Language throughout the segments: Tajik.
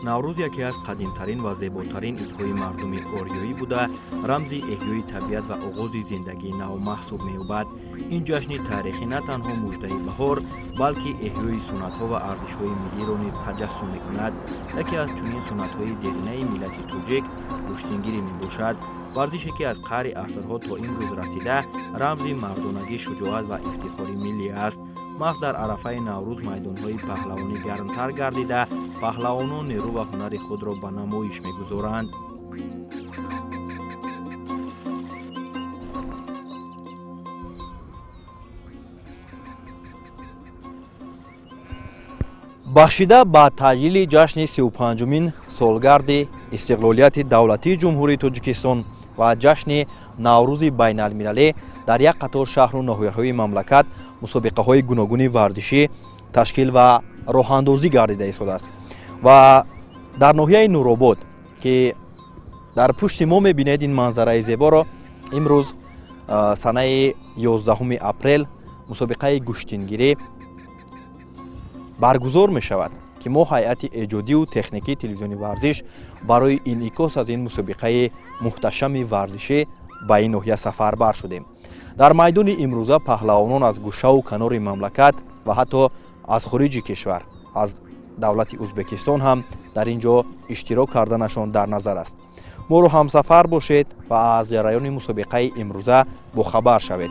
Наврӯз яке аз қадимтарин ва зеботарин идҳои мардуми ориёӣ буда, рамзи эҳёи табиат ва оғози зиндагии нав маҳсуб меёбад. Ин ҷашни таърихӣ на танҳо муждаи баҳор, балки эҳёи суннатҳо ва арзишҳои миллиро низ таҷассум мекунад. Яке аз чунин суннатҳои деринаи миллати тоҷик гӯштингирӣ мебошад, варзише ки аз қаъри асрҳо то имрӯз расида, рамзи мардонагӣ, шуҷоат ва ифтихори миллӣ аст. Маҳз дар арафаи Наврӯз майдонҳои паҳлавонӣ гармтар гардида, паҳлавонон нерӯ ва ҳунари худро ба намоиш мегузоранд. Бахшида ба таҷлили ҷашни 35-умин солгарди истиқлолияти давлатии Ҷумҳурии Тоҷикистон ва ҷашни Наврӯзи байналмилалӣ дар як қатор шаҳру ноҳияҳои мамлакат мусобиқаҳои гуногуни варзишӣ ташкил ва роҳандозӣ гардида истодааст. Ва дар ноҳияи Нуробод, ки дар пушти мо мебинед ин манзараи зеборо, имрӯз, санаи 11 апрел, мусобиқаи гӯштингирӣ баргузор мешавад, ки мо, ҳайати эҷодиву техникии телевизиони «Варзиш», барои инъикос аз ин мусобиқаи муҳташами варзишӣ ба ин ноҳия сафарбар шудем. Дар майдони имрӯза паҳлавонон аз гӯшаву канори мамлакат ва ҳатто аз хориҷи кишвар, аз давлати Ӯзбекистон ҳам дар ин ҷо иштирок карданашон дар назар аст. Моро ҳамсафар бошед ва аз ҷараёни мусобиқаи имрӯза бохабар шавед.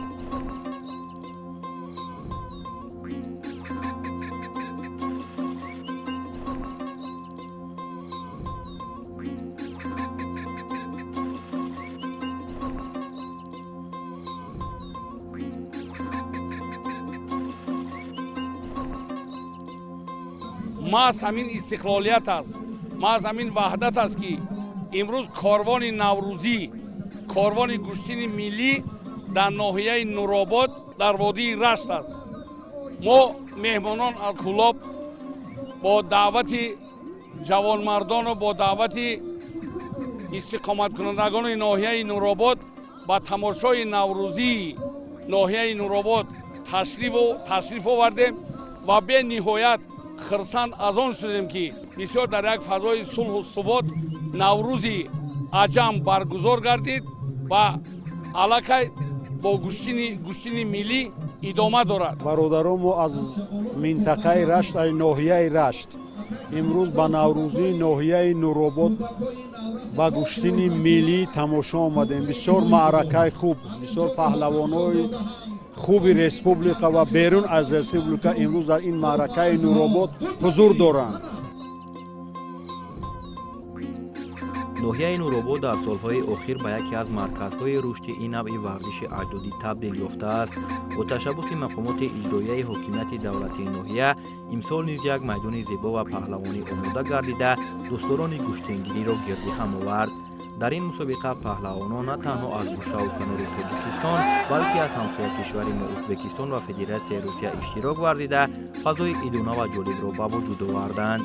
Маҳз ҳамин истиқлолият аст, маҳз ҳамин ваҳдат аст, ки имрӯз корвони наврӯзӣ, корвони гӯштини миллӣ дар ноҳияи Нуробод, дар водии Рашт аст. Мо, меҳмонон аз Кӯлоб, бо даъвати ҷавонмардону бо даъвати истиқоматкунандагони ноҳияи Нуробод ба тамошои наврӯзии ноҳияи Нуробод ташриф овардем ва бениҳоят хурсанд аз он шудем, ки бисёр дар як фазои сулҳу субот Наврӯзи аҷам баргузор гардид ва аллакай бо гӯштини миллӣ идома дорад. Бародарон, мо аз минтақаи Рашт, ай ноҳияи Рашт, имрӯз ба наврӯзии ноҳияи Нуробод ба гӯштини миллӣ тамошо омадем. Бисёр маъракаи хуб, бисёр паҳлавонҳои хуби республика ва берун аз республика имрӯз дар ин маъракаи Нуробод ҳузур доранд. Ноҳияи Нуробод дар солҳои охир ба яке аз марказҳои рушди ин навъи варзиши аҷдодӣ табдил ёфтааст. Бо ташаббуси мақомоти иҷроияи ҳокимияти давлатии ноҳия имсол низ як майдони зебо ва паҳлавонӣ омода гардида, дӯстдорони гӯштингириро гирди ҳам овард. Дар ин мусобиқа паҳлавонон на танҳо аз гӯшаву канори Тоҷикистон, балки аз ҳамсоя кишвари мо Ӯзбекистон ва Федератсияи Русия иштирок варзида, фазои идона ва ҷолибро ба вуҷуд оварданд.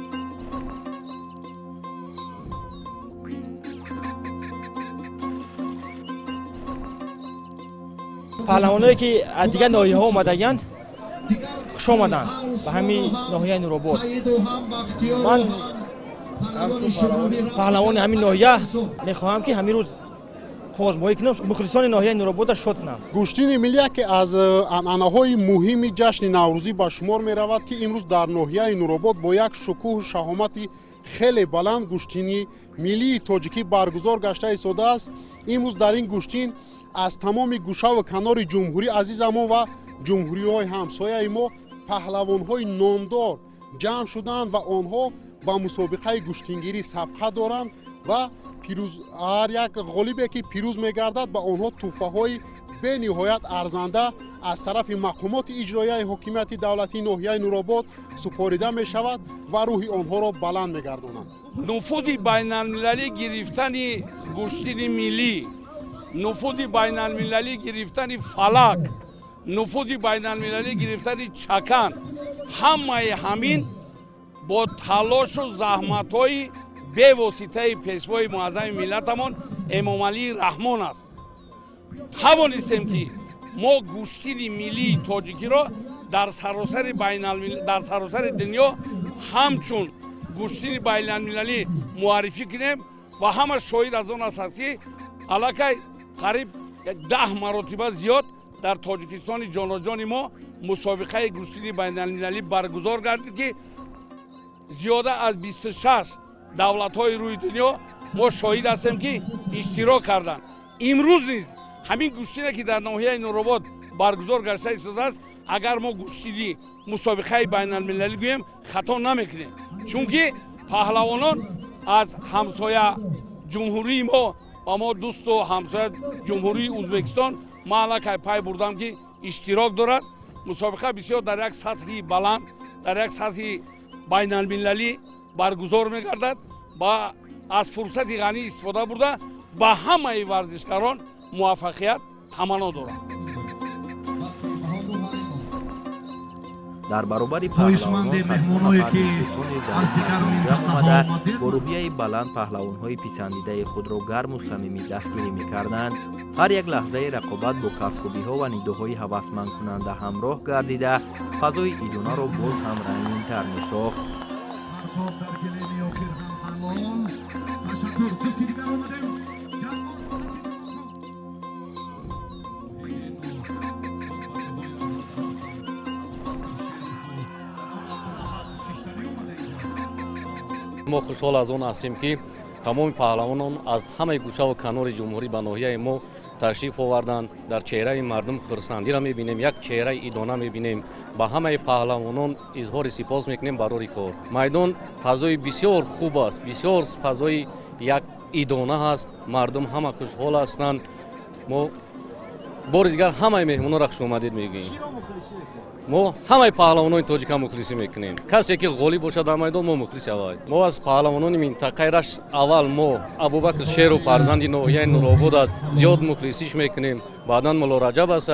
Паҳлавоное, ки аз дигар ноҳияҳо омадагианд, хуш омаданд ба ҳамин ноҳияи Нуробод. Ман, паҳлавони ҳамин ноҳия, мехоҳам, ки ҳамин рӯз қозмоӣ кунам, мухлисони ноҳияи Нурободро шод кунам. Гӯштини миллӣ яке аз анъанаҳои муҳими ҷашни наврӯзӣ ба шумор меравад, ки имрӯз дар ноҳияи Нуробод бо як шукӯҳу шаҳомати хеле баланд гӯштини миллии тоҷикӣ баргузор гашта истодааст. Имрӯз дар ин гӯштин аз тамоми гӯшаву канори ҷумҳурии азизамон ва ҷумҳуриҳои ҳамсояи мо паҳлавонҳои номдор ҷамъ шуданд ва онҳо ба мусобиқаи гӯштингирӣ сабқат доранд ва ҳар як ғолибе, ки пирӯз мегардад, ба онҳо тӯҳфаҳои бениҳоят арзанда аз тарафи мақомоти иҷроияи ҳокимияти давлатии ноҳияи Нуробод супорида мешавад ва рӯҳи онҳоро баланд мегардонанд. Нуфузи байналмилалӣ гирифтани гӯштини миллӣ, нуфузи байналмилалӣ гирифтани фалак, нуфузи байналмилалӣ гирифтани чакан, ҳамаи ҳамин бо талошу заҳматҳои бевоситаи пешвои муаззами миллатамон Эмомалии Раҳмон аст. Тавонистем, ки мо гӯштини миллии тоҷикиро дар саросари дунё ҳамчун Гӯштини байналмилалӣ муаррифӣ кунем ва ҳама шоҳид аз он ҳастанд, ки аллакай қариб 10 маротиба зиёд дар Тоҷикистони ҷоноҷони мо мусобиқаи гӯштини байналмилалӣ баргузор гардид, ки зиёда аз 26 давлатҳои рӯи дунё мо шоҳид ҳастем, ки иштирок карданд. Имрӯз низ ҳамин гӯштине, ки дар ноҳияи Нуробод баргузор гашта истодааст, агар мо гӯштини мусобиқаи байналмилалӣ гӯем, хато намекунем, чунки паҳлавонон аз ҳамсоя ҷумҳурии мо ва мо дӯсту ҳамсоя ҷумҳурии Ӯзбекистон ман аллакай пай бурдам, ки иштирок дорад. Мусобиқа бисёр дар як сатҳи баланд, дар як сатҳи байналмилалӣ баргузор мегардад ва аз фурсати ғанӣ истифода бурда ба ҳамаи варзишгарон муваффақият таманно дорам. Дар баробари паҳлавонон садҳо нафар мухлисони дар майдон ҷамъ омада, бо рӯҳияи баланд паҳлавонҳои писандидаи худро гарму самимӣ дастгирӣ мекарданд. Ҳар як лаҳзаи рақобат бо кафкӯбиҳо ва нидоҳои ҳавасмандкунанда ҳамроҳ гардида, фазои идонаро боз ҳам рангинтар месохт. Мо хушҳол аз он ҳастем, ки тамоми паҳлавонон аз ҳамаи гӯшаву канори ҷумҳурӣ ба ноҳияи мо ташриф оварданд. Дар чеҳраи мардум хурсандиро мебинем, як чеҳраи идона мебинем. Ба ҳамаи паҳлавонон изҳори сипос мекунем барори кор. Майдон фазои бисёр хуб аст, бисёр фазои як идона ҳаст, мардум ҳама хушҳол ҳастанд. Мо бори дигар ҳамаи меҳмононро хушомадид мегӯем. Мо ҳамаи паҳлавонони тоҷика мухлисӣ мекунем. Касе ки ғолиб бошад дар майдон, мо мухлис шавад. Мо аз паҳлавонони минтақаи Рашт аввал мо Абубакр Шеров, фарзанди ноҳияи Нуробод аст, зиёд мухлисиш мекунем. Баъдан Мулло Раҷаб аст,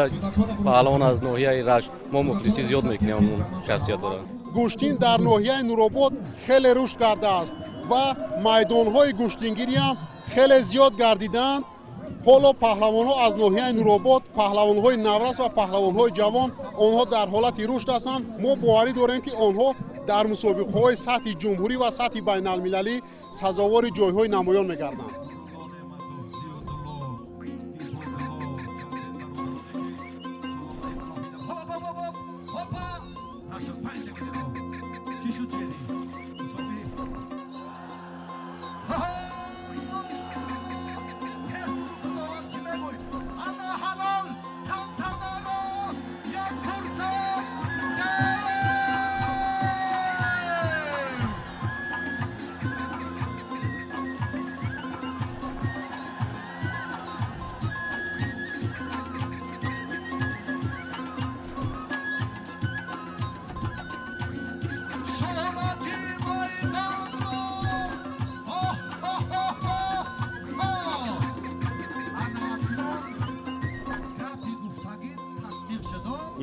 паҳлавон аз ноҳияи Рашт, мо мухлисӣ зиёд мекунем он шахсиятро. Гӯштин дар ноҳияи Нуробод хеле рушд кардааст ва майдонҳои гӯштингириам хеле зиёд гардидаанд. Ҳоло паҳлавонҳо аз ноҳияи Нуробод, паҳлавонҳои наврас ва паҳлавонҳои ҷавон, онҳо дар ҳолати рушд ҳастанд. Мо боварӣ дорем, ки онҳо дар мусобиқаҳои сатҳи ҷумҳурӣ ва сатҳи байналмилалӣ сазовори ҷойҳои намоён мегарданд.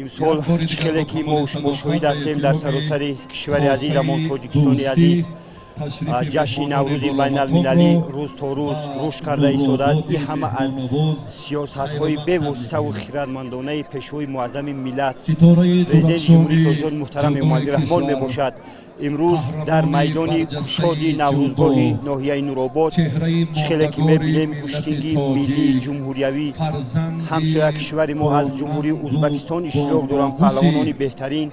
Имсол хеле ки мо шумо шоҳид ҳастем, дар саросари кишвари азизамон Тоҷикистони азиз ҷашни Наврӯзи байналмилалӣ рӯз то рӯз рушд карда истодааст. Ин ҳама аз сиёсатҳои бевоситаву хирадмандонаи Пешвои муаззами миллат, Президенти Ҷумҳурии Тоҷикистон муҳтарам Эмомалӣ Раҳмон мебошад. Имрӯз дар майдони кушоди Наврӯзгоҳи ноҳияи Нуробод чӣ хеле ки мебинем, гӯштингии миллии ҷумҳуриявӣ, ҳамсоя кишвари мо аз ҷумҳурии Ӯзбекистон иштирок доранд, паҳлавонони беҳтарин.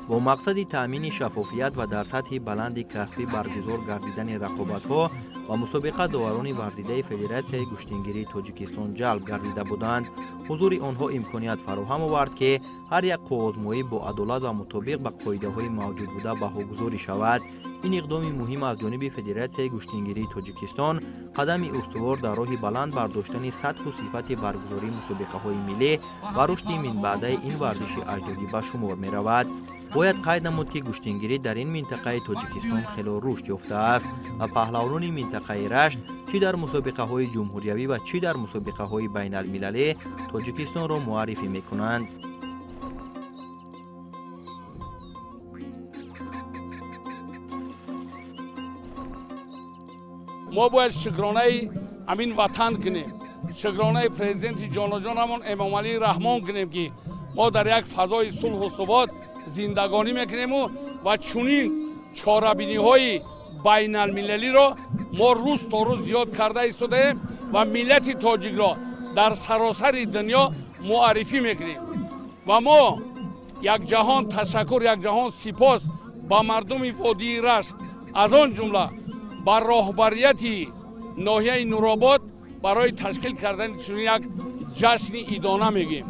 Бо мақсади таъмини шаффофият ва дар сатҳи баланди касбӣ баргузор гардидани рақобатҳо ва мусобиқа доварони варзидаи Федератсияи гӯштингирии Тоҷикистон ҷалб гардида буданд. Ҳузури онҳо имконият фароҳам овард, ки ҳар як қувваозмоӣ бо адолат ва мутобиқ ба қоидаҳои мавҷудбуда баҳогузорӣ шавад. Ин иқдоми муҳим аз ҷониби Федератсияи гӯштингирии Тоҷикистон қадами устувор дар роҳи баланд бардоштани сатҳу сифати баргузории мусобиқаҳои миллӣ ва рушди минбаъдаи ин варзиши аҷдодӣ ба шумор меравад. Бояд қайд намуд, ки гӯштингирӣ дар ин минтақаи Тоҷикистон хело рушд ёфтааст ва паҳлавонони минтақаи Рашт чӣ дар мусобиқаҳои ҷумҳуриявӣ ва чӣ дар мусобиқаҳои байналмилалӣ Тоҷикистонро муаррифӣ мекунанд. Мо бояд шукронаи ҳамин ватан кунем. Шукронаи президенти ҷоноҷонамон Эмомалӣ Раҳмон кунем, ки мо дар як фазои сулҳу субот зиндагонӣ мекунему ва чунин чорабиниҳои байналмилалиро мо рӯз то рӯз зиёд карда истодаем ва миллати тоҷикро дар саросари дунё муаррифӣ мекунем. Ва мо якҷаҳон ташаккур, якҷаҳон сипос ба мардуми водии Рашт, аз он ҷумла ба роҳбарияти ноҳияи Нуробод барои ташкил кардани чунин як ҷашни идона мегӯем.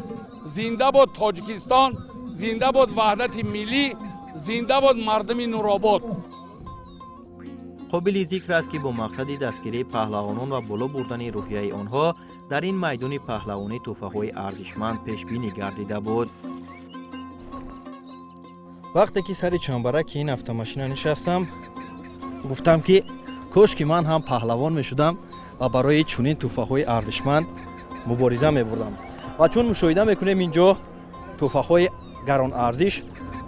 Зинда бод Тоҷикистон, зинда бод ваҳдати миллӣ, зинда бод мардуми Нуробод! Қобили зикр аст, ки бо мақсади дастгирии паҳлавонон ва боло бурдани рӯҳияи онҳо дар ин майдони паҳлавонӣ тӯҳфаҳои арзишманд пешбинӣ гардида буд. Вақте ки сари чамбараки ин автомашина нишастам, гуфтам, ки кош ки ман ҳам паҳлавон мешудам ва барои чунин тӯҳфаҳои арзишманд мубориза мебурдам. Ва чун мушоҳида мекунем, ин ҷо тӯҳфаҳои гаронарзиш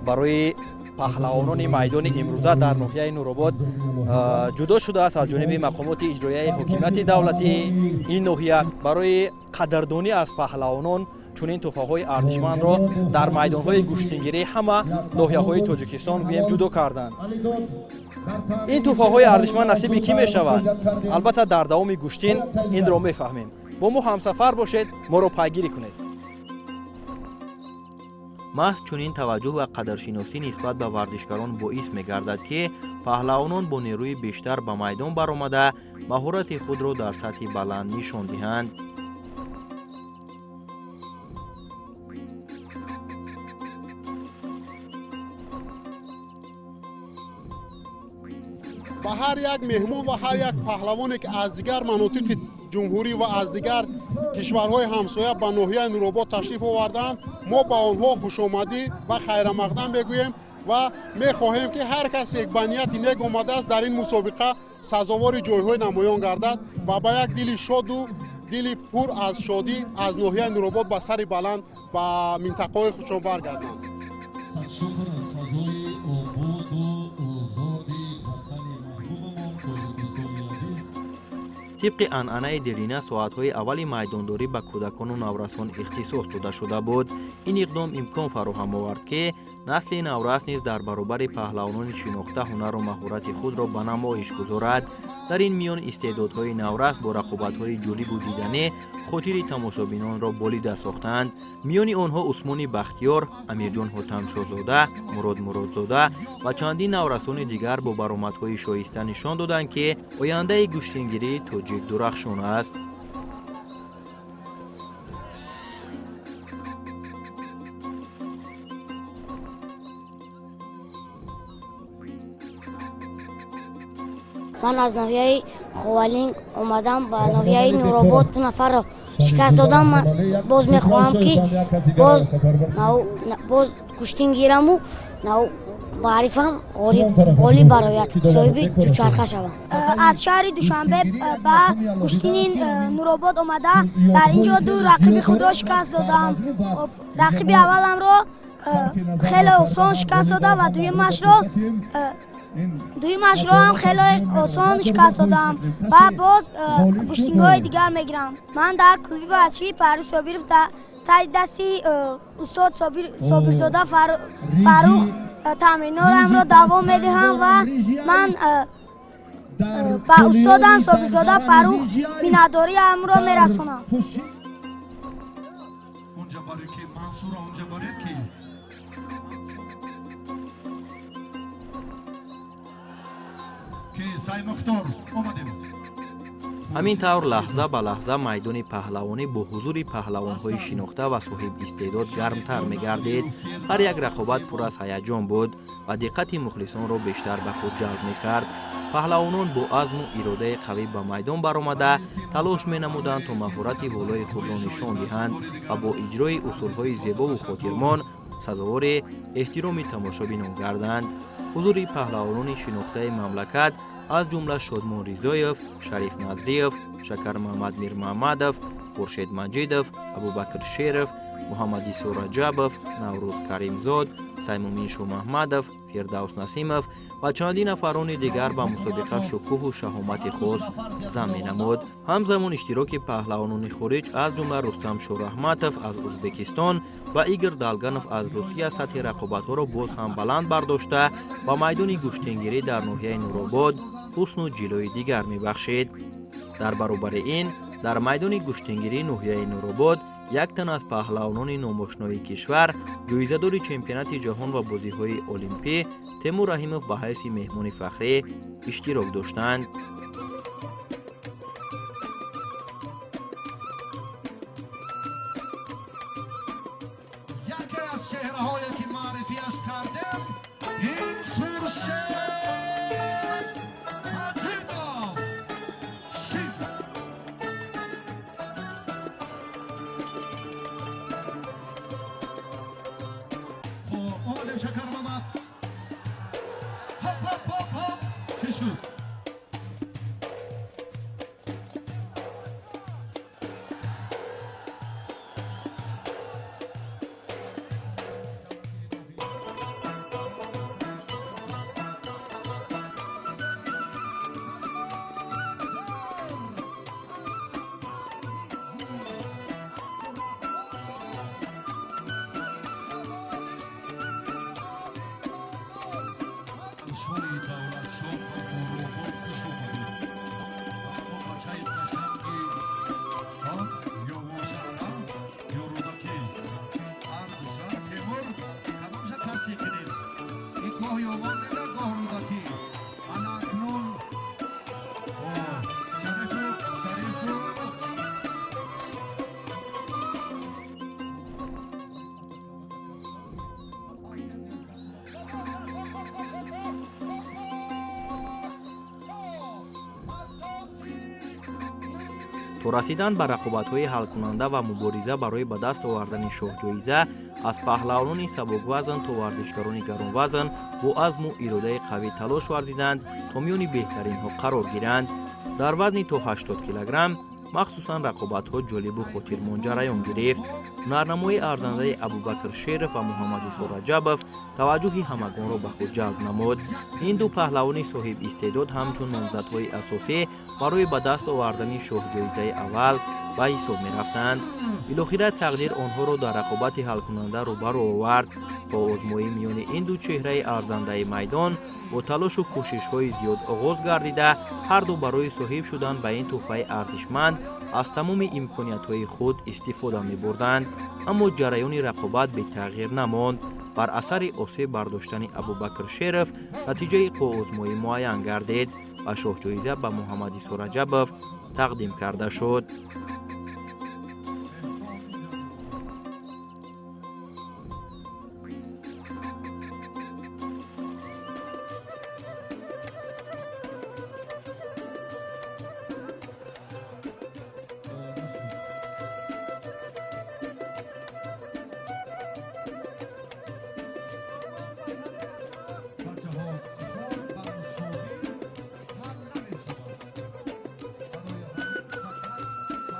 барои паҳлавонони майдони имрӯза дар ноҳияи Нуробод ҷудо шудааст аз ҷониби мақомоти иҷроияи ҳокимияти давлатии ин ноҳия. Барои қадрдонӣ аз паҳлавонон чунин тӯҳфаҳои арзишмандро дар майдонҳои гӯштингирии ҳама ноҳияҳои Тоҷикистон гӯем ҷудо карданд. Ин тӯҳфаҳои арзишманд насиби кӣ мешавад? Албатта, дар давоми гӯштин инро мефаҳмем. Бо мо ҳамсафар бошед, моро пайгирӣ кунед. Маҳз чунин таваҷҷӯҳ ва қадршиносӣ нисбат ба варзишгарон боис мегардад, ки паҳлавонон бо нерӯи бештар ба майдон баромада, маҳорати худро дар сатҳи баланд нишон диҳанд. Ба ҳар як меҳмон ва ҳар як паҳлавоне, ки аз дигар манотиқи ҷумҳурӣ ва аз дигар кишварҳои ҳамсоя ба ноҳияи Нуробод ташриф овардаанд, мо ба онҳо хушомадӣ ва хайрамақдам мегӯем ва мехоҳем, ки ҳар касе ба нияти нек омадааст, дар ин мусобиқа сазовори ҷойҳои намоён гардад ва ба як дили шоду дили пур аз шодӣ аз ноҳияи Нуробод ба сари баланд ба минтақаҳои худшон баргарданд. Шукр аз фазои ободу озоди ватани маҳбубамон Тоҷикистони азиз. Тибқи анъанаи дерина, соатҳои аввали майдондорӣ ба кӯдакону наврасон ихтисос дода шуда буд. Ин иқдом имкон фароҳам овард, ки насли наврас низ дар баробари паҳлавонони шинохта ҳунару маҳорати худро ба намоиш гузорад. Дар ин миён истеъдодҳои наврас бо рақобатҳои ҷолибу диданӣ хотири тамошобинонро болида сохтанд. Миёни онҳо Усмони Бахтиёр, Амирҷон Ҳотамшозода, Мурод Муродзода ва чандин наврасони дигар бо баромадҳои шоиста нишон доданд, ки ояндаи гӯштингирии тоҷик дурахшон аст. Ман аз ноҳияи Ховалинг омадам ба ноҳияи Нуробод, ду нафарро шикаст додам. Ман боз мехоҳам, ки боз гӯштин гираму ба ҳарифам ғолиб барояд, соҳиби дучарха шавам. Аз шаҳри Душанбе ба гӯштини Нуробод омада, дар ин ҷо ду рақиби худро шикаст додам. Рақиби авваламро хеле осон шикаст дода ва дуюмашро ҳам хеле осон шикаст додам ва боз гӯштингҳои дигар мегирам. Ман дар клуби варзишии Парвиз Собиров таи дасти устод Собирзода Фаррух тамринорамро давом медиҳам ва ман ба устодам Собирзода Фаррух миннатдориамро мерасонам. Ҳамин тавр, лаҳза ба лаҳза майдони паҳлавонӣ бо ҳузури паҳлавонҳои шинохта ва соҳибистеъдод гармтар мегардид. Ҳар як рақобат пур аз ҳаяҷон буд ва диққати мухлисонро бештар ба худ ҷалб мекард. Паҳлавонон бо азму иродаи қавӣ ба майдон баромада, талош менамуданд, то маҳорати волои худро нишон диҳанд ва бо иҷрои усулҳои зебову хотирмон сазовори эҳтироми тамошобинон гарданд. Ҳузури паҳлавонони шинохтаи мамлакат, аз ҷумла Шодмон Ризоев, Шариф Назриев, Шакармаҳмад Мирмаҳмадов, Хуршед Маҷидов, Абубакр Шеров, Муҳаммадисо Раҷабов, Наврӯз Каримзод, Саймумин Шомаҳмадов, Фирдавс Насимов ва Ва чандин нафарони дигар ба мусобиқа шукӯҳу шаҳомати хос зам менамуд. Ҳамзамон иштироки паҳлавонони хориҷ, аз ҷумла Рустам Шораҳматов аз Ӯзбекистон ва Игор Долганов аз Русия, сатҳи рақобатҳоро боз ҳам баланд бардошта, ба майдони гӯштингирӣ дар ноҳияи Нуробод ҳусну ҷилои дигар мебахшид. Дар баробари ин, дар майдони гӯштингирии ноҳияи Нуробод як тан аз паҳлавонони номошнои кишвар, ҷоизадори чемпионати ҷаҳон ва бозиҳои олимпӣ Темур Раҳимов ба ҳайси меҳмони фахрӣ иштирок доштанд. Яке аз чеҳраҳое ки маърифиаш кардем, ин Хуршед Маҷидов шид. Хоб, омадем, Шакар Мамад. Хоп, хоп, хоп, хоп, чӣ шуд? Шоҳи Давлатшоҳ ба Нуробод хуш омадед. Мо бачаи қашанги ё Вошара, ё Рӯдакӣ, ҳардуша. Темур, кадомша тасдиқ кунем? Ин гоҳ Ёвон мега, гоҳ Рӯдакӣ. Ана акнун Шарифу, Шарифу. То расидан ба рақобатҳои ҳалкунанда ва мубориза барои ба даст овардани шоҳҷоиза, аз паҳлавонони сабуквазн то варзишгарони гаронвазн бо азму иродаи қавӣ талош варзиданд, то миёни беҳтаринҳо қарор гиранд. Дар вазни то 80 килограмм махсусан рақобатҳо ҷолибу хотирмон ҷараён гирифт. Ҳунарнамои арзандаи Абубакр Шеров ва Муҳаммадисо Раҷабов таваҷҷӯҳи ҳамагонро ба худ ҷалб намуд. Ин ду паҳлавони соҳибистеъдод ҳамчун номзадҳои асосӣ барои ба даст овардани шоҳҷоизаи аввал ба ҳисоб мерафтанд. Билохира тақдир онҳоро дар рақобати ҳалкунанда рӯбарӯ овард. Озмоӣ миёни ин ду чеҳраи арзандаи майдон бо талошу кӯшишҳои зиёд оғоз гардида, ҳарду барои соҳиб шудан ба ин тӯҳфаи арзишманд аз тамоми имкониятҳои худ истифода мебурданд. Аммо ҷараёни рақобат бетағйир намонд. Бар асари осеб бардоштани Абубакр Шеров натиҷаи қӯозмоӣ муайян гардид ва шоҳҷоиза ба Муҳаммадисо Раҷабов тақдим карда шуд. Бачаҳо, кор ба мусовӣ ҳал намешавад. Барои ҳамин фақат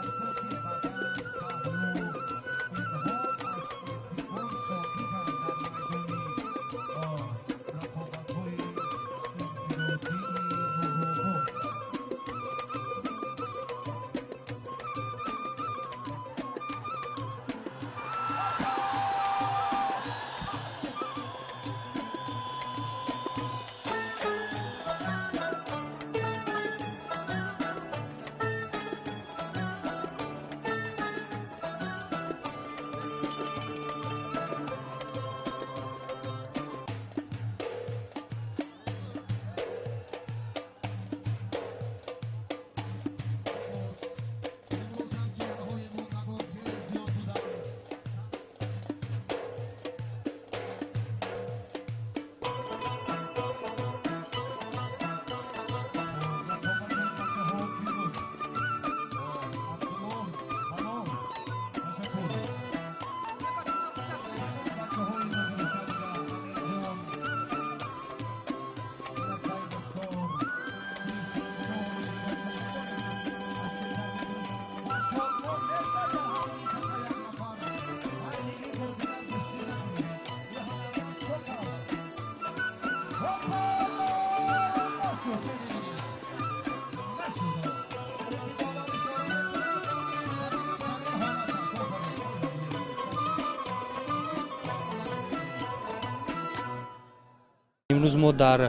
Имрӯз мо дар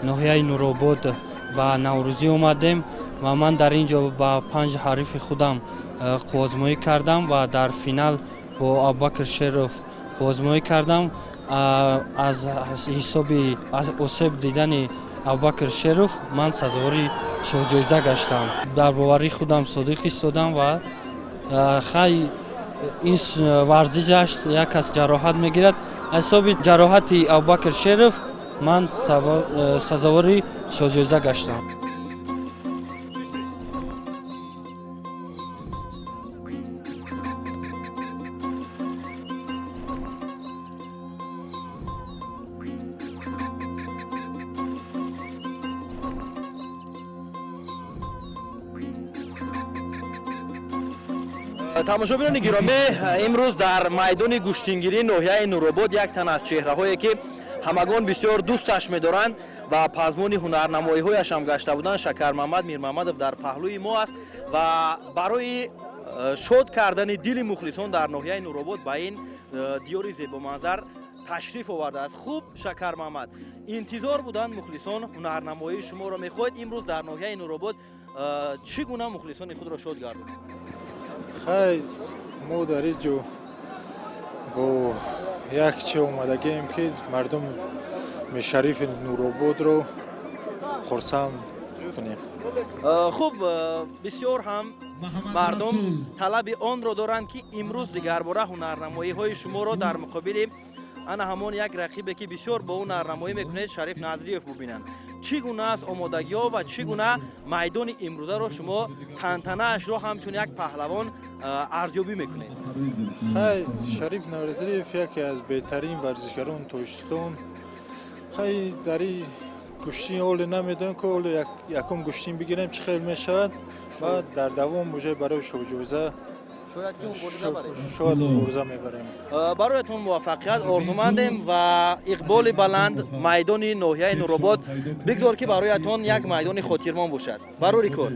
ноҳияи Нуробод ба Наврӯзӣ омадем ва ман дар ин ҷо ба 5 ҳарифи худам қуввозмоӣ кардам ва дар финал бо Абубакр Шеров қуввозмоӣ кардам. Аз ҳисоби осеб дидани Абубакр Шеров ман сазовори шоҳҷоиза гаштам. Дар боварии худам содиқ истодам ва хай ин варзишаш як кас ҷароҳат мегирад. Аз ҳисоби ҷароҳати Абубакр Шеров ман сазовори шоҳҷоиза гаштам. Тамошобинони гиромӣ, имрӯз дар майдони гӯштингирии ноҳияи Нуробод як тан аз чеҳраҳое ки ҳамагон бисёр дӯсташ медоранд ва пазмони ҳунарнамоиҳояш ҳам гашта буданд, Шакармаҳмад Мирмаҳмадов дар паҳлӯи мо аст ва барои шод кардани дили мухлисон дар ноҳияи Нуробод ба ин диёри зебоманзар ташриф овардааст. Хуб, Шакармаҳмад, интизор буданд мухлисон ҳунарнамоии шуморо. Мехоҳед имрӯз дар ноҳияи Нуробод чӣ гуна мухлисони худро шод гардонед? Хай, мо дар ин ҷо бо як чи омадагием ки мардум шарифи Нурободро хурсанд кунем. Хуб, бисёр ҳам мардум талаби онро доранд ки имрӯз дигарбора ҳунарнамоиҳои шуморо дар муқобили ана ҳамон як рақибе ки бисёр бо ӯ ҳунарнамоӣ мекунед, Шариф Назриев, бубинанд. Чӣ гуна аст омодагиҳо ва чӣ гуна майдони имрӯзаро шумо тантанаашро ҳамчун як паҳлавон арзёбӣ мекунед? Хай, Шариф Назриев яке аз беҳтарин варзишгарони Тоҷикистон. Хай, дар ин гӯштин оле намедонем ки оле якум гӯштин бигирем чӣ хел мешавад ва дар давом уже барои шоҳҷоиза шояд ки мубориза барем. Шояд мубориза мебарем. Бароятон муваффақият орзумандем ва иқболи баланд. Майдони ноҳияи Нуробод бигзор ки бароятон як майдони хотирмон бошад. Барори кор.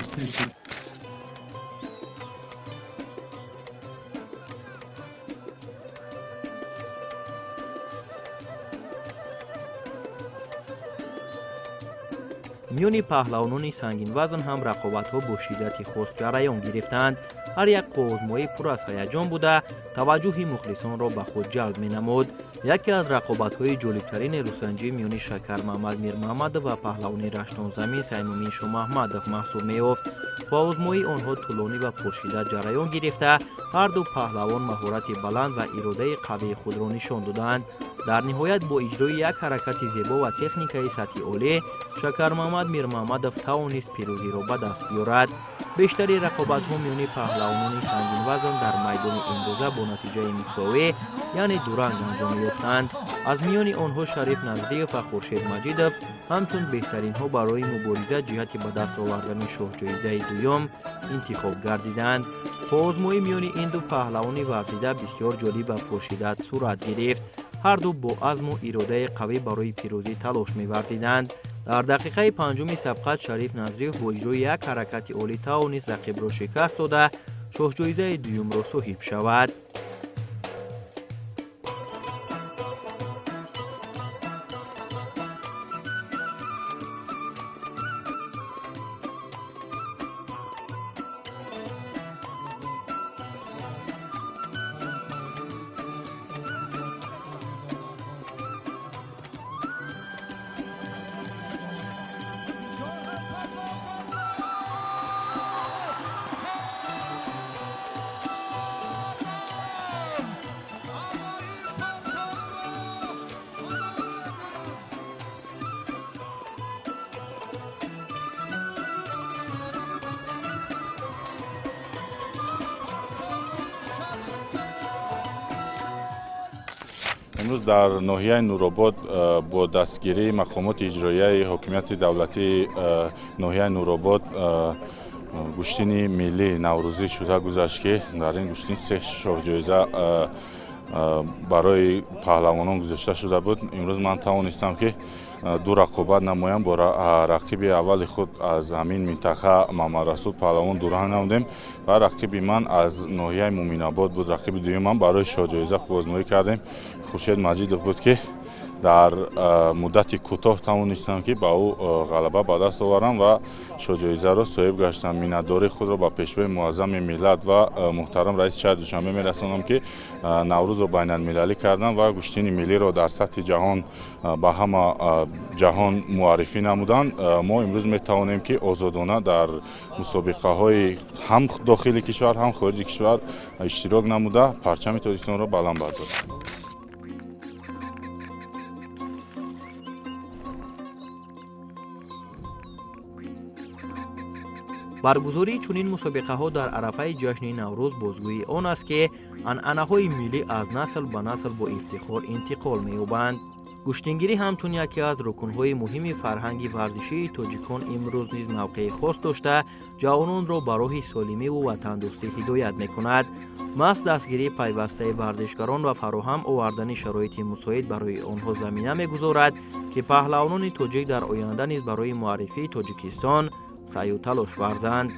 Миёни паҳлавонони сангинвазн ҳам рақобатҳо бо шиддати хос ҷараён гирифтанд. Ҳар як қуввозмоӣ пур аз ҳаяҷон буда, таваҷҷӯҳи мухлисонро ба худ ҷалб менамуд. Яке аз рақобатҳои ҷолибтарини рӯсанҷӣ миёни Шакармаҳмад Мирмаҳмадов ва паҳлавони раштонзамин Саймумин Шомаҳмадов маҳсуб меёфт. Қуввозмоии онҳо тӯлонӣ ва пуршиддат ҷараён гирифта, ҳар ду паҳлавон маҳорати баланд ва иродаи қавии худро нишон доданд. Дар ниҳоят бо иҷрои як ҳаракати зебо ва техникаи сатҳи олӣ Шакармаҳмад Мирмаҳмадов тавонист пирӯзиро ба даст биёрад. Бештари рақобатҳо миёни паҳлавонони сангинвазн дар майдони имрӯза бо натиҷаи мусовӣ, яъне дуранг анҷом ёфтанд. Аз миёни онҳо Шариф Назриев ва Хуршед Маҷидов ҳамчун беҳтаринҳо барои мубориза ҷиҳати ба даст овардани шоҳҷоизаи дуюм интихоб гардиданд. Қуввозмоӣ миёни ин ду паҳлавони варзида бисёр ҷолиб ва пуршиддат сурат гирифт. Ҳар ду бо азму иродаи қавӣ барои пирӯзӣ талош меварзиданд. Дар дақиқаи панҷуми сабқат Шариф Назриев бо иҷрои як ҳаракати олӣ тавонист рақибро шикаст дода, шоҳҷоизаи дуюмро соҳиб шавад. Имрӯз дар ноҳияи Нуробод бо дастгирии мақомоти иҷроияи ҳокимияти давлатии ноҳияи Нуробод гӯштини миллии наврӯзӣ шуда гузашт, ки дар ин гӯштин се шоҳҷоиза барои паҳлавонон гузошта шуда буд. Имрӯз ман тавонистам, ки ду рақобат намоям. Бо рақиби аввали худ аз ҳамин минтақа Мамадрасул паҳлавон дуранг намудем ва рақиби ман аз ноҳияи Муминобод буд. Рақиби дуюмам барои шоҳҷоиза хубозмоӣ кардем, Хуршед Маҷидов буд, ки Дар муддати кӯтоҳ тавонистам, ки ба ӯ ғалаба ба даст оварам ва шоҳҷоизаро соҳиб гаштам. Миннатдории худро ба Пешвои Муаззами миллат ва муҳтарам раиси шаҳри Душанбе мерасонам, ки Наврӯзро байналмилалӣ кардам ва гӯштини миллиро дар сатҳи ҷаҳон ба ҳама ҷаҳон муаррифӣ намуданд. Мо имрӯз метавонем, ки озодона дар мусобиқаҳои ҳам дохили кишвар, ҳам хориҷи кишвар иштирок намуда, парчами Тоҷикистонро баланд бардорем. Баргузории чунин мусобиқаҳо дар арафаи ҷашни Наврӯз бозгӯии он аст, ки анъанаҳои миллӣ аз насл ба насл бо ифтихор интиқол меёбанд. Гӯштингирӣ ҳамчун яке аз рукнҳои муҳими фарҳанги варзишии тоҷикон имрӯз низ мавқеи хос дошта, ҷавононро ба роҳи солимиву ватандӯстӣ ҳидоят мекунад. Маҳз дастгирии пайвастаи варзишгарон ва фароҳам овардани шароити мусоид барои онҳо замина мегузорад, ки паҳлавонони тоҷик дар оянда низ барои муаррифии Тоҷикистон саъю талош варзанд.